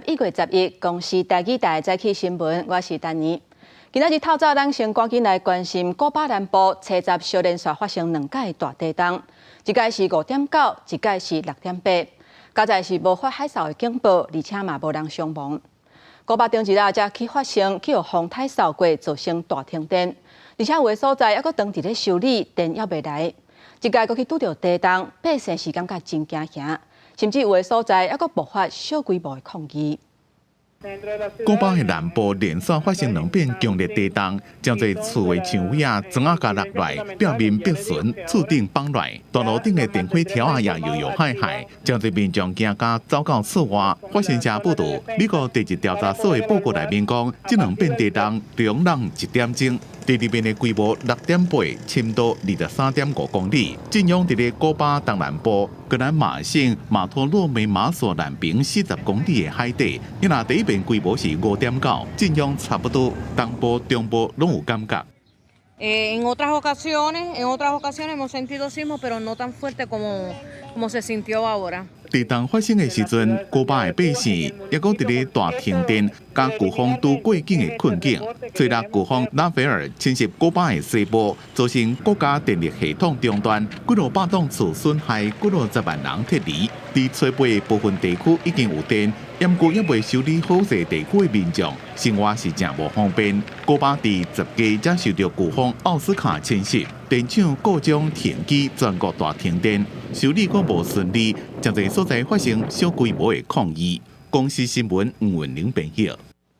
11月11，公視台語台早起新聞，我是丹妮。今仔日透早，咱先趕緊來關心古巴南部初十小連續發生兩擺大地動，一擺是5.9，一擺是6.8。佳哉是無發海嘯的警報，而且嘛無人傷亡。古巴頂一日才去發生去予風颱掃過，造成大停電，而且有的所在猶閣當佇咧修理，電猶未來。這擺閣去拄著地動，百姓是感覺真驚嚇，甚至有的所在猶閣爆發小規模的抗議。古巴的南部連續發生兩遍強烈地動，真濟厝的牆尾仔磚仔共落來，表面破損，厝頂崩來，大路頂的電火柱仔也搖搖晃晃，真濟民眾驚甲走到厝外。法新社報道，美國地質調查所的報告內面講，這兩遍地動量攏一點鐘。第二遍的規模6.8，深度23.5公里，震央佇咧古巴東南部，格蘭馬省馬托洛梅馬索南邊40公里的海底。伊若第一遍規模是5.9，震央差不多，東部、中部攏有感覺。 En otras ocasiones hemos sentido sismo, pero no tan fuerte como se sintió ahora. 地動發生的時陣，古巴的百姓猶閣佇咧大停電、佮颶風拄過境的困境。吹六颶風拉斐爾侵襲古巴的西部，造成國家電力系統中斷，幾落百棟厝損害，幾落十萬人撤離。佇初八部分地區已經有電，毋過猶未修理好勢地區的民眾，生活是誠無方便。古巴佇10日才受著颶風奧斯卡侵襲，電廠故障停機，全國大停電，修理閣無順利，誠濟所在發生小規模的抗議。公視新聞吳文玲編譯。